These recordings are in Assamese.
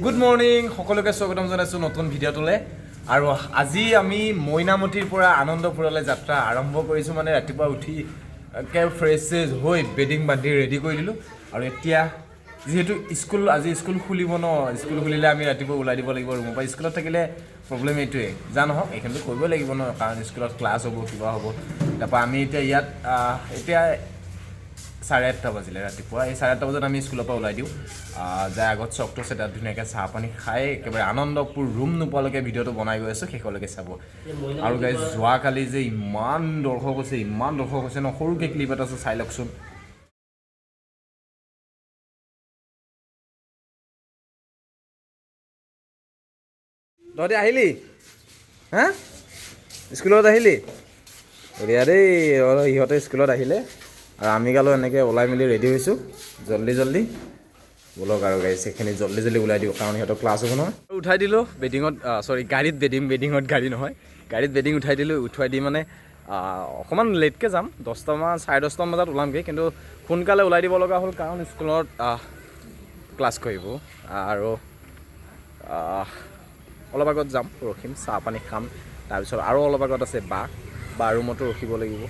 গুড মৰ্ণিং সকলোকে, স্বাগতম জনাইছোঁ নতুন ভিডিঅ'টোলৈ। আৰু আজি আমি মইনামতীৰ পৰা আনন্দপুৰলৈ যাত্ৰা আৰম্ভ কৰিছোঁ। মানে ৰাতিপুৱা উঠি একে ফ্ৰেছ চেছ হৈ বেডিং বান্ধি ৰেডি কৰি দিলোঁ। আৰু এতিয়া যিহেতু স্কুল, আজি স্কুল খুলিব ন, স্কুল খুলিলে আমি ৰাতিপুৱা ওলাই দিব লাগিব ৰুমৰ পৰা। স্কুলত থাকিলে প্ৰব্লেম এইটোৱে, যা নহওক এইখিনিতো কৰিবই লাগিব ন, কাৰণ স্কুলত ক্লাছ হ'ব, কিবা হ'ব। তাৰপৰা আমি এতিয়া ইয়াত এতিয়া 8:30 বাজিলে ৰাতিপুৱা। এই 8:30 বজাত আমি স্কুলৰ পৰা ওলাই দিওঁ। যাই আগত চকটো আছে, তাত ধুনীয়াকৈ চাহ পানী খাই একেবাৰে আনন্দপুৰ ৰুম নোপোৱালৈকে ভিডিঅ'টো বনাই গৈ আছোঁ, শেষলৈকে চাব। আৰু গাইজ, যোৱাকালি যে ইমান দৰ্শক হৈছে, ইমান দৰ্শক হৈছে ন, সৰুকৈ ক্লিপ এটা আছে, চাই লওকচোন। তহঁতি আহিলি হা? স্কুলত আহিলি? বঢ়িয়া দেই। ইহঁতে স্কুলত আহিলে আৰু আমি গালো এনেকৈ ওলাই মেলি ৰেডি হৈছোঁ। জল্দি জল্দি ব'লক আৰু গাড়ী সেইখিনি জল্দি জল্দি ওলাই দিওঁ, কাৰণ সিহঁতৰ ক্লাছ হ'ব নহয়। উঠাই দিলোঁ বেডিঙত, চৰি, গাড়ীত বেডিং, বেডিঙত গাড়ী নহয়, গাড়ীত বেডিং উঠাই দিলোঁ। উঠুৱাই দি মানে অকণমান লেটকৈ যাম, 10টামান 10:30মান বজাত ওলামগৈ। কিন্তু সোনকালে ওলাই দিব লগা হ'ল, কাৰণ স্কুলত ক্লাছ কৰিব। আৰু অলপ আগত যাম, ৰখিম, চাহ পানী খাম। তাৰপিছত আৰু অলপ আগত আছে বা বা ৰুমতো ৰখিব লাগিব।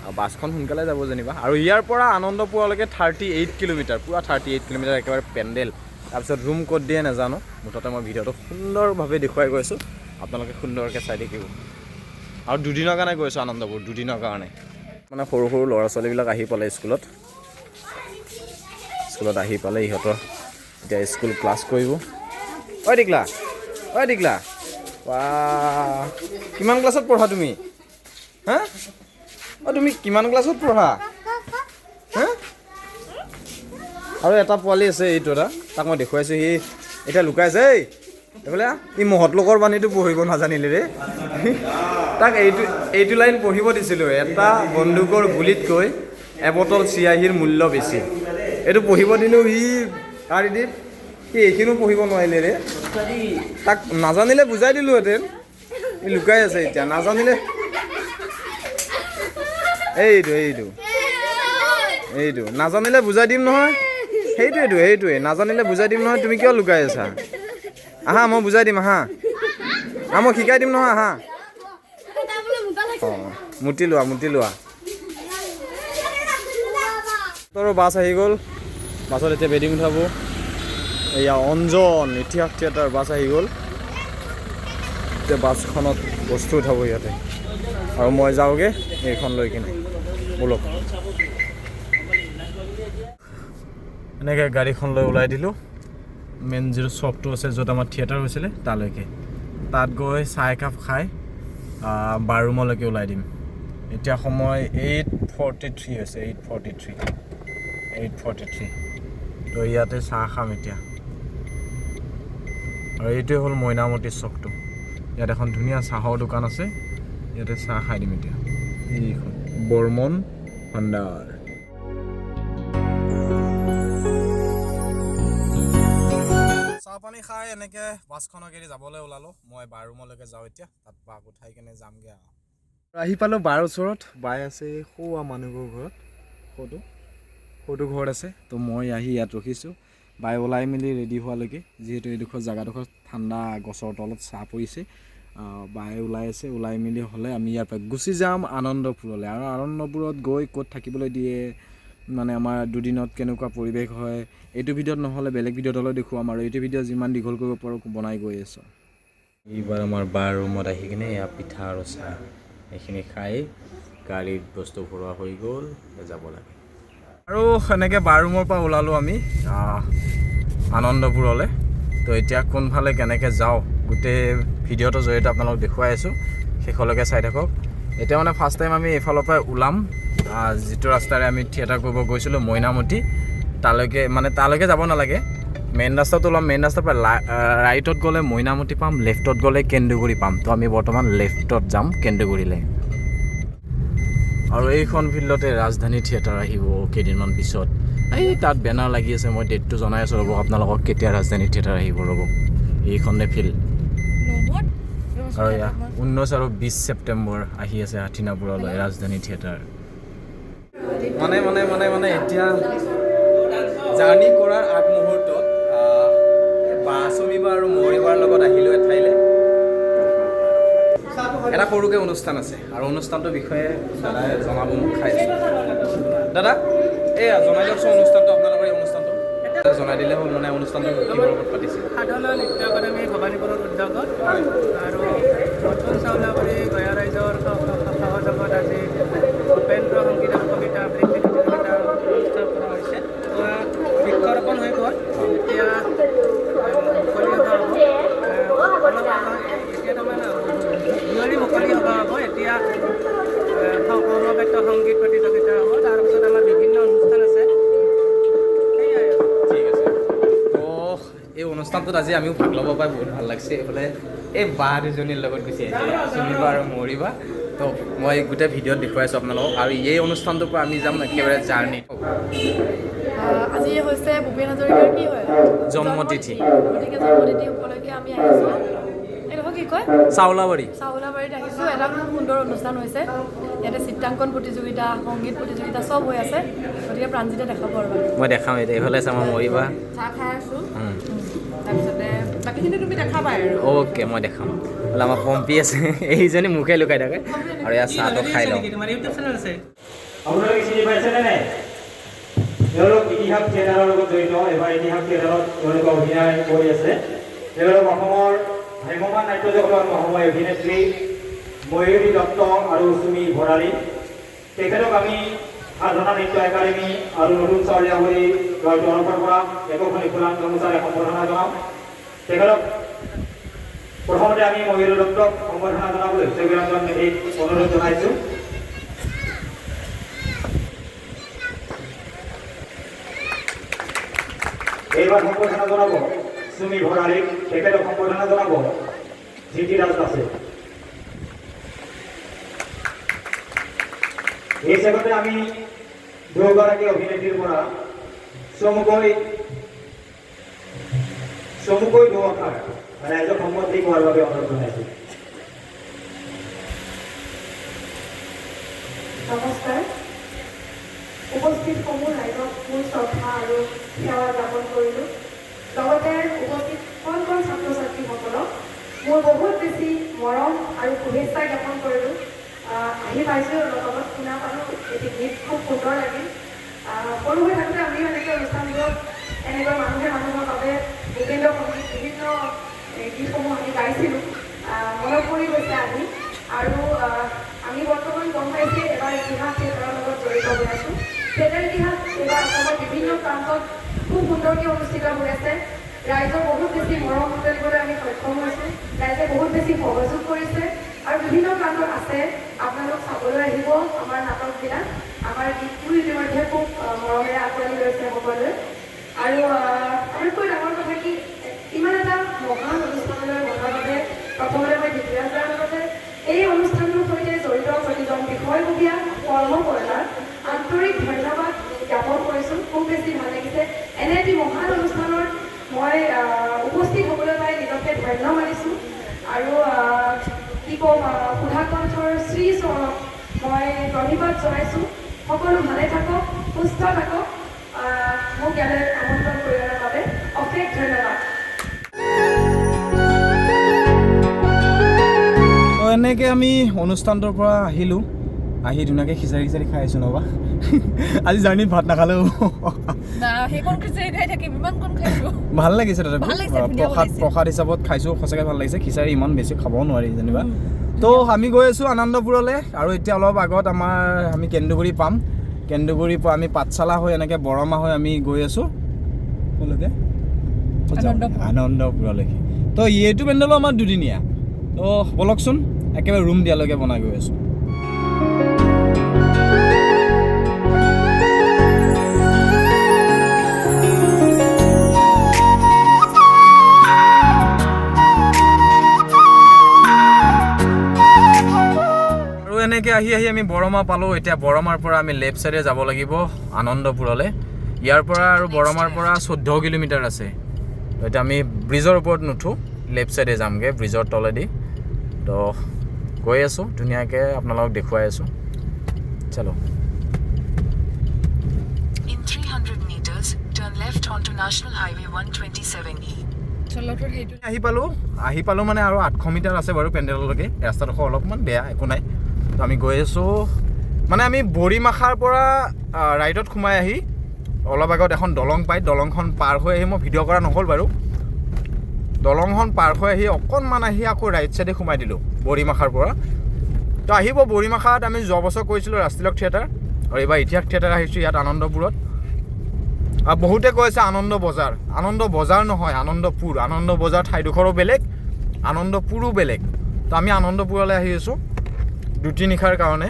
আৰু বাছখন সোনকালে যাব যেনিবা। আৰু ইয়াৰ পৰা আনন্দপুৰলৈকে 38 কিলোমিটাৰ, পূৰা 38 কিলোমিটাৰ, একেবাৰে পেণ্ডেল। তাৰপিছত ৰুম ক'ত দিয়ে নাজানো। মুঠতে মই ভিডিঅ'টো সুন্দৰভাৱে দেখুৱাই গৈছোঁ, আপোনালোকে সুন্দৰকৈ চাই থাকিব। আৰু দুদিনৰ কাৰণে গৈছোঁ আনন্দপুৰ, দুদিনৰ কাৰণে। মানে সৰু সৰু ল'ৰা ছোৱালীবিলাক আহি পালে স্কুলত। স্কুলত আহি পালে, ইহঁতৰ এতিয়া স্কুল ক্লাছ কৰিব। ঐ দিগলা, ঐ দিগলা, বা কিমান ক্লাছত পঢ়া তুমি? হা? অ' তুমি কিমান ক্লাছত পঢ়া হা? আৰু এটা পোৱালি আছে, এইটো এটা, তাক মই দেখুৱাইছোঁ। সি এতিয়া লুকাইছে। এই এইফালে আহ। ই মহৎ লোকৰ বাণীটো পঢ়িব নাজানিলে ৰে। তাক এইটো লাইন পঢ়িব দিছিলোঁ, "এটা বন্দুকৰ গুলীতকৈ এবটল চিয়াহীৰ মূল্য বেছি"। এইটো পঢ়িব দিলোঁ, সি তাৰ সি এইখিনিও পঢ়িব নোৱাৰিলে ৰে। তাক নাজানিলে বুজাই দিলোঁহেঁতেন। সি লুকাই আছে এতিয়া, নাজানিলে। এইটো এইটো নাজানিলে বুজাই দিম নহয়। সেইটোৱেইটো, সেইটোৱে, নাজানিলে বুজাই দিম নহয়। তুমি কিয় লুকাই আছা? আহা, মই বুজাই দিম, আহা। আহ, মই শিকাই দিম নহয়, আহা। অঁ, মুতি লোৱা, মুতি লোৱা। তোৰ বাছ আহি গ'ল। বাছত এতিয়া বেডিং উঠাব। এয়া অঞ্জন ইতিহাস থিয়েটাৰ বাছ আহি গ'ল। এতিয়া বাছখনত বস্তু উঠাব ইয়াতে আৰু মই যাওঁগৈ এইখন লৈ কিনে। ব'লক। এনেকৈ গাড়ীখন লৈ ওলাই দিলোঁ মেইন যিটো চকটো আছে, য'ত আমাৰ থিয়েটাৰ হৈছিলে, তালৈকে। তাত গৈ চাহ একাপ খাই বাৰ ৰুমলৈকে ওলাই দিম। এতিয়া সময় 8:43 হৈছে, 8:43, 8:43। তো ইয়াতে চাহ খাম এতিয়া। আৰু এইটোৱে হ'ল মইনামতী চকটো। ইয়াত এখন ধুনীয়া চাহৰ দোকান আছে, ইয়াতে চাহ খাই দিম এতিয়া। এইখন বৰ্মন ভাণ্ডাৰ। চাহ পানী খাই এনেকৈ বাছখনক এৰি যাবলৈ ওলালোঁ। মই বাৰ ৰুমলৈকে যাওঁ এতিয়া, তাত বাক উঠাই কেনে যামগৈ আৰু। আহি পালোঁ বাৰ ওচৰত। বাই আছে সৌৱা মানুহঘৰ ঘৰত, সৌটো সৌটো ঘৰত আছে। তো মই আহি ইয়াত ৰখিছোঁ বাই ওলাই মেলি ৰেডি হোৱালৈকে। যিহেতু এইডোখৰ জেগাডোখৰ ঠাণ্ডা, গছৰ তলত ছাঁ পৰিছে। বাই ওলাই আছে, ওলাই মেলি হ'লে আমি ইয়াৰ পৰা গুচি যাম আনন্দপুৰলৈ। আৰু আনন্দপুৰত গৈ ক'ত থাকিবলৈ দিয়ে, মানে আমাৰ দুদিনত কেনেকুৱা পৰিৱেশ হয়, এইটো ভিডিঅ'ত নহ'লে বেলেগ ভিডিঅ'ত হ'লেও দেখুৱাম। আৰু এইটো ভিডিঅ' যিমান দীঘল কৰিব পাৰোঁ বনাই গৈ আছোঁ। এইবাৰ আমাৰ বাৰ ৰুমত আহি কিনে এয়া পিঠা আৰু চাহ এইখিনি খাই গাড়ীত বস্তু ভৰোৱা হৈ গ'ল, যাব লাগে। আৰু সেনেকৈ বাৰ ৰুমৰ পৰা ওলালোঁ আমি আনন্দপুৰলৈ। তো এতিয়া কোনফালে কেনেকৈ যাওঁ, গোটেই ভিডিঅ'টোৰ জৰিয়তে আপোনালোকক দেখুৱাই আছোঁ, শেষলৈকে চাই থাকক। এতিয়া মানে ফাৰ্ষ্ট টাইম আমি এইফালৰ পৰাই ওলাম। যিটো ৰাস্তাৰে আমি থিয়েটাৰ কৰিব গৈছিলোঁ মইনামতী, তালৈকে, মানে তালৈকে যাব নালাগে, মেইন ৰাস্তাত ওলাম। মেইন ৰাস্তাৰ পৰা ৰাইটত গ'লে মইনামতী পাম, লেফ্টত গ'লে কেন্দুগুৰি পাম। তো আমি বৰ্তমান লেফ্টত যাম কেন্দুগুৰিলৈ। আৰু এইখন ফিল্ডতে ৰাজধানী থিয়েটাৰ আহিব কেইদিনমান পিছত। এই তাত বেনাৰ লাগি আছে, মই ডেটটো জনাই আছোঁ, ৰ'ব আপোনালোকক, কেতিয়া ৰাজধানী থিয়েটাৰ আহিব, ৰ'ব। এইখনে ফিল্ড। আৰু এয়া 19 আৰু 20 ছেপ্টেম্বৰ আহি আছে হাথিনাপুৰলৈ ৰাজধানী থিয়েটাৰ। মানে মানে মানে মানে এতিয়া জাৰ্ণি কৰাৰ আগমুহূৰ্তত বা চুমিবা আৰু মৰিবাৰ লগত আহিলোঁ এঠাইলৈ। এটা সৰুকৈ অনুষ্ঠান আছে আৰু অনুষ্ঠানটোৰ বিষয়ে দাদাই জনাব মোক। খাই আছোঁ। দাদা, এয়া জনাই দিয়কচোন অনুষ্ঠানটো, আপোনালোকৰ এই অনুষ্ঠানটো জনাই দিলে হ'ল। মানে অনুষ্ঠানটো কিহৰ ওপৰত পাতিছে? সাধনা নৃত্য একাডেমী, ভৱানীপুৰৰ উদ্যোগত আৰু নতুন চাউলাবাৰী গয়া ৰাইজৰ সহযোগত আজি ভূপেন্দ্ৰ সংগীতৰ কবিতা আবৃত্তি প্ৰতিযোগিতা অনুষ্ঠান কৰা হৈছে। পুৱা বৃক্ষৰোপণ হৈ গ'ল। এতিয়া মুকলি সভা হ'ব। অলপ আগত এতিয়া তাৰমানে বিয়লি মুকলি সভা হ'ব। এতিয়া সমবেত সংগীত প্ৰতিযোগিতা হ'ব। তাৰপিছত আমাৰ বিভিন্ন অনুষ্ঠান আছে, সেয়াই আৰু। ঠিক আছে। তো এই অনুষ্ঠানটোত আজি আমিও ভাগ ল'ব পাই বহুত ভাল লাগিছে। এইফালে এই বা দুজনীৰ লগত গুচি আহিছে, চুমিবা আৰু মৰিবা। তো মই গোটেই ভিডিঅ'ত দেখুৱাই আছোঁ আপোনালোকক আৰু এই অনুষ্ঠানটোৰ পৰা আমি যাম একেবাৰে জাৰ্ণিত। আজি হৈছে ভূপেন হাজৰিকাৰ কি হয়? জন্মতিথি। গতিকে জন্মতিথি উপলক্ষে আমি আহিছোঁ। এইডোখৰ কি কয়? চাউলাবাৰী। চাউলাবাৰীত আহিছোঁ। এটা খুব সুন্দৰ অনুষ্ঠান হৈছে ইয়াতে। চিত্ৰাংকন প্ৰতিযোগিতা, সংগীত প্ৰতিযোগিতা চব হৈ আছে। গতিকে প্ৰাণজিতে দেখাব আৰু বাকী। মই দেখাম এতিয়া। এইফালে আছে আমাৰ মৰিবা। চাহ খাই আছোঁ। তাৰপিছতে বাকীখিনি তুমি দেখাবাই আৰু। অ'কে, মই দেখাম। বোলে আমাৰ পম্পী আছে, এইজনী মুখে লুকাই থাকে। আৰু ইয়াত চাহটো খাই লওঁ। তোমাৰ ইউটিউব চেনেল আছে? আপোনালোকে চিনি পাইছেনে নাই? তেওঁলোক ইতিহাস থিয়েটাৰৰ লগত জড়িত। এইবাৰ ইতিহাস থিয়েটাৰত তেওঁলোকে অভিনয় কৰি আছে। তেওঁলোক অসমৰ ভ্ৰাম্যমাণ নাট্য জগতৰ মহাময় অভিনেত্ৰী ময়ূৰী দত্ত আৰু চুমি ভৰালী। তেখেতক আমি সাধনা নৃত্য একাডেমী আৰু নতুন চাউলীয়াবৰী তৰফৰ পৰা একোখনি ফুলাম গামোচাৰে সম্বৰ্ধনা জনাম। তেখেতক প্ৰথমতে আমি ময়ূৰী দত্তক সম্বৰ্ধনা জনাবলৈ ছবিৰঞ্জন মেধিক অনুৰোধ জনাইছোঁ। এইবাৰ সম্বৰ্ধনা জনাব চুমি ভৰালীক। তেখেতক সম্বৰ্ধনা জনাব ধৃতিৰাজ দাসে। এই চেগতে আমি দুগৰাকী অভিনেত্ৰীৰ পৰা চমুকৈ চমুকৈ দুআষাৰ ৰাইজক সন্মতি কোৱাৰ বাবে অনুৰোধ জনাইছোঁ। নমস্কাৰ। উপস্থিত সমূহ ৰাইজক মোৰ শ্ৰদ্ধা আৰু সেৱা জ্ঞাপন কৰিলোঁ। লগতে উপস্থিত কণ কণ ছাত্ৰ ছাত্ৰীসকলক মোৰ বহুত বেছি মৰম আৰু শুভেচ্ছা জ্ঞাপন কৰিলোঁ। আহি পাইছোঁ, অলপ আগত শুনা পালোঁ এটি গীত, খুব সুন্দৰ লাগিল। সৰু হৈ থাকোঁতে আমিও এনেকৈ অনুষ্ঠানবোৰত এনেকৈ মানুহে মানুহৰ বাবে ভূপেন্দ্ৰ সংগীত, বিভিন্ন গীতসমূহ আমি গাইছিলোঁ। মনত পৰি গৈছে আহি। আৰু আমি বৰ্তমান গম পাইছে, এবাৰ ইতিহাস থিয়েটাৰৰ লগত জড়িত হৈ আছোঁ। থিয়েটাৰ ইতিহাস এইবাৰ অসমৰ বিভিন্ন প্ৰান্তত খুব সুন্দৰকৈ অনুষ্ঠিত হৈ আছে। ৰাইজৰ বহুত বেছি মৰম বুটলিবলৈ আমি সক্ষম হৈছোঁ। ৰাইজে বহুত বেছি সহযোগ কৰিছে আৰু বিভিন্ন প্ৰান্তত আছে। আপোনালোক চাবলৈ আহিব আমাৰ নাটকবিলাক। আমাৰ গীতটো ইতিমধ্যে খুব মৰমেৰে আঁকোৱালি লৈছে সকলোৱে। আৰু আটাইতকৈ ডাঙৰ কথা কি, ইমান এটা মহান অনুষ্ঠানলৈ মতাৰ বাবে প্ৰথমতে মই ধৃতিৰাজ দাৰ লগতে এই অনুষ্ঠানটোৰ সৈতে জড়িত প্ৰতিজন বিষয়ববীয়া, কৰ্মকৰ্তাক আন্তৰিক ধন্যবাদ জ্ঞাপন কৰিছোঁ। খুব বেছি ভাল লাগিছে। এনে এটি মহান অনুষ্ঠানত মই উপস্থিত হ'বলৈ পাই নিজকে ধন্য মানিছোঁ। আৰু কি ক'ম, সুধাকণ্ঠৰ শ্ৰী চৰণত মই প্ৰণিপাত জনাইছোঁ। সকলো ভালে থাকক, সুস্থ থাকক। মোক ইয়ালৈ আমন্ত্ৰণ কৰি অনাৰ বাবে অশেষ ধন্যবাদ। তো এনেকৈ আমি অনুষ্ঠানটোৰ পৰা আহিলোঁ। আহি ধুনীয়াকৈ খিচাৰি খিচাৰি খাই আহিছোঁ। নবা, আজি জাৰ্ণিত ভাত নাখালেও না, সেইকণ খিচাৰি খাই থাকিম, ইমানকণ খাইছো। ভাল লাগিছে তথাপি। ভাল লাগিছে, ধুনীয়া প্ৰসাদ বনাইছে। প্ৰসাদ হিচাপত খাইছোঁ, সঁচাকৈ ভাল লাগিছে। খিচাৰি ইমান বেছি খাবও নোৱাৰি যেনিবা। তো আমি গৈ আছোঁ আনন্দপুৰলৈ আৰু এতিয়া অলপ আগত আমি কেন্দুগুৰি পাম। কেন্দুগুৰিৰ পৰা আমি পাঠশালা হৈ এনেকৈ বৰমা হৈ আমি গৈ আছোঁ ক'লৈকে? ক'ত যাম? আনন্দপুৰ। আনন্দপুৰলৈকে। তো এইটো পেণ্ডেলো আমাৰ দুদিনীয়া। তো ব'লকচোন, একেবাৰে ৰুম দিয়ালৈকে বনাই গৈ আছোঁ। আৰু এনেকৈ আহি আহি আমি বৰমা পালোঁ। এতিয়া বৰমাৰ পৰা আমি লেফ্ট ছাইডে যাব লাগিব আনন্দপুৰলৈ। ইয়াৰ পৰা আৰু বৰমাৰ পৰা 14 কিলোমিটাৰ আছে। তো এতিয়া আমি ব্ৰিজৰ ওপৰত নুঠোঁ, লেফ্ট ছাইডে যামগৈ ব্ৰিজৰ তলেদি। তো গৈ আছোঁ ধুনীয়াকৈ, আপোনালোকক দেখুৱাই আছোঁ। চলো। In 300 meters, turn left onto National Highway 127E. অঞ্চলটোত সেইটো আহি পালোঁ, আহি পালোঁ মানে আৰু 800 মিটাৰ আছে বাৰু পেণ্ডেললৈকে। ৰাস্তাডোখৰ অলপমান বেয়া, একো নাই। তো আমি গৈ আছোঁ, মানে আমি বৰিমাখাৰ পৰা ৰাইটত সোমাই আহি অলপ আগত এখন দলং পাই, দলংখন পাৰ হৈ আহি, মই ভিডিঅ' কৰা নহ'ল বাৰু, দলংখন পাৰ হৈ আহি অকণমান আহি আকৌ ৰাইট চাইডে সোমাই দিলোঁ বৰিমাখাৰ পৰা। তো আহিব বৰিমাখাত। আমি যোৱা বছৰ কৰিছিলোঁ ৰাজতিলক থিয়েটাৰ আৰু এইবাৰ ইতিহাস থিয়েটাৰ আহিছোঁ ইয়াত আনন্দপুৰত। আৰু বহুতে কৈ আছে আনন্দ বজাৰ, আনন্দ বজাৰ নহয়, আনন্দপুৰ। আনন্দ বজাৰ ঠাইডোখৰো বেলেগ, আনন্দপুৰো বেলেগ। তো আমি আনন্দপুৰলৈ আহি আছোঁ দুটি নিশাৰ কাৰণে।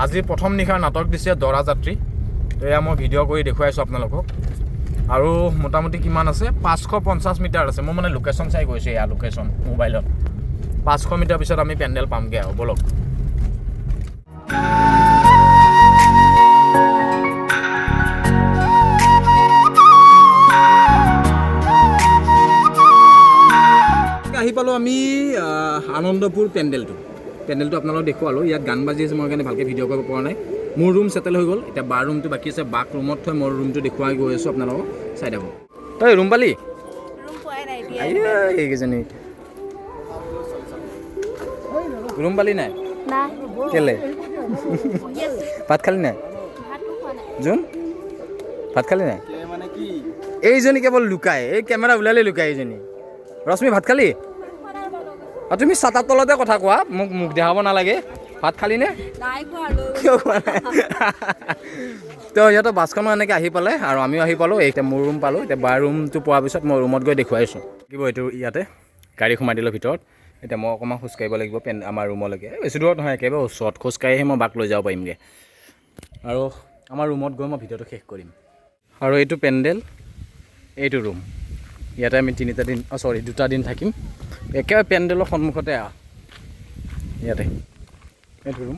আজি প্ৰথম নিশাৰ নাটক দিছে দৰা যাত্ৰী। তো এয়া মই ভিডিঅ' কৰি দেখুৱাইছোঁ আপোনালোকক। আৰু মোটামুটি কিমান আছে? 550 মিটাৰ আছে। মই মানে লোকেশ্যন চাই গৈছোঁ, এয়া লোকেশ্যন মোবাইলত। 500 মিটাৰ পিছত আমি পেণ্ডেল পামগৈ আৰু ব'লক। আহি পালোঁ আমি আনন্দপুৰ পেণ্ডেলটো। পেণ্ডেলটো আপোনালোকক দেখুৱালোঁ। ইয়াত গান বাজি আছে, মই কাৰণে ভালকৈ ভিডিঅ' কৰিব পৰা নাই। মোৰ ৰুম ছেটেল হৈ গ'ল, এতিয়া বাৰ ৰুমটো বাকী আছে। বাক ৰুমত থৈ মোৰ ৰুমটো দেখুৱাই গৈ আছোঁ আপোনালোকক, চাই থাকক। তই ৰুম পালি? ৰুম পোৱাই নাই এতিয়া। আইয়া, এইকেইজনী ৰুম পালি নাই? নাই। কেলে? ভাত খালি নাই? ভাতো খোৱা নাই। জোন, ভাত খালি নাই? এইজনী কেৱল লুকাই, এই কেমেৰা ওলালে লুকাই এইজনী। ৰশ্মি, ভাত খালি? আৰু তুমি চাতাৰ তলতে কথা কোৱা, মোক মুখ দেখাব নালাগে। ভাত খালি নে? নাই খোৱা আৰু। কিয় খোৱা নাই? তো সিহঁতৰ বাছখনো এনেকৈ আহি পালে আৰু আমিও আহি পালোঁ। এতিয়া মোৰ ৰুম পালোঁ। এতিয়া বাৰ ৰুমটো পোৱাৰ পিছত মই ৰুমত গৈ দেখুৱাইছোঁ। লাগিব এইটো ইয়াতে গাড়ী সোমাই দিলোঁ ভিতৰত। এতিয়া মই অকণমান খোজকাঢ়িব লাগিব আমাৰ ৰুমলৈকে। এই বেছি দূৰত নহয়, একেবাৰে ওচৰত। খোজকাঢ়িহে মই বাক লৈ যাব পাৰিমগৈ। আৰু আমাৰ ৰুমত গৈ মই ভিডিঅ'টো শেষ কৰিম। আৰু এইটো পেণ্ডেল, এইটো ৰুম। ইয়াতে আমি তিনিটা দিন, অঁ চৰি, দুটা দিন থাকিম। একেবাৰে পেণ্ডেলৰ সন্মুখতে। ইয়াতে এইটো ৰুম।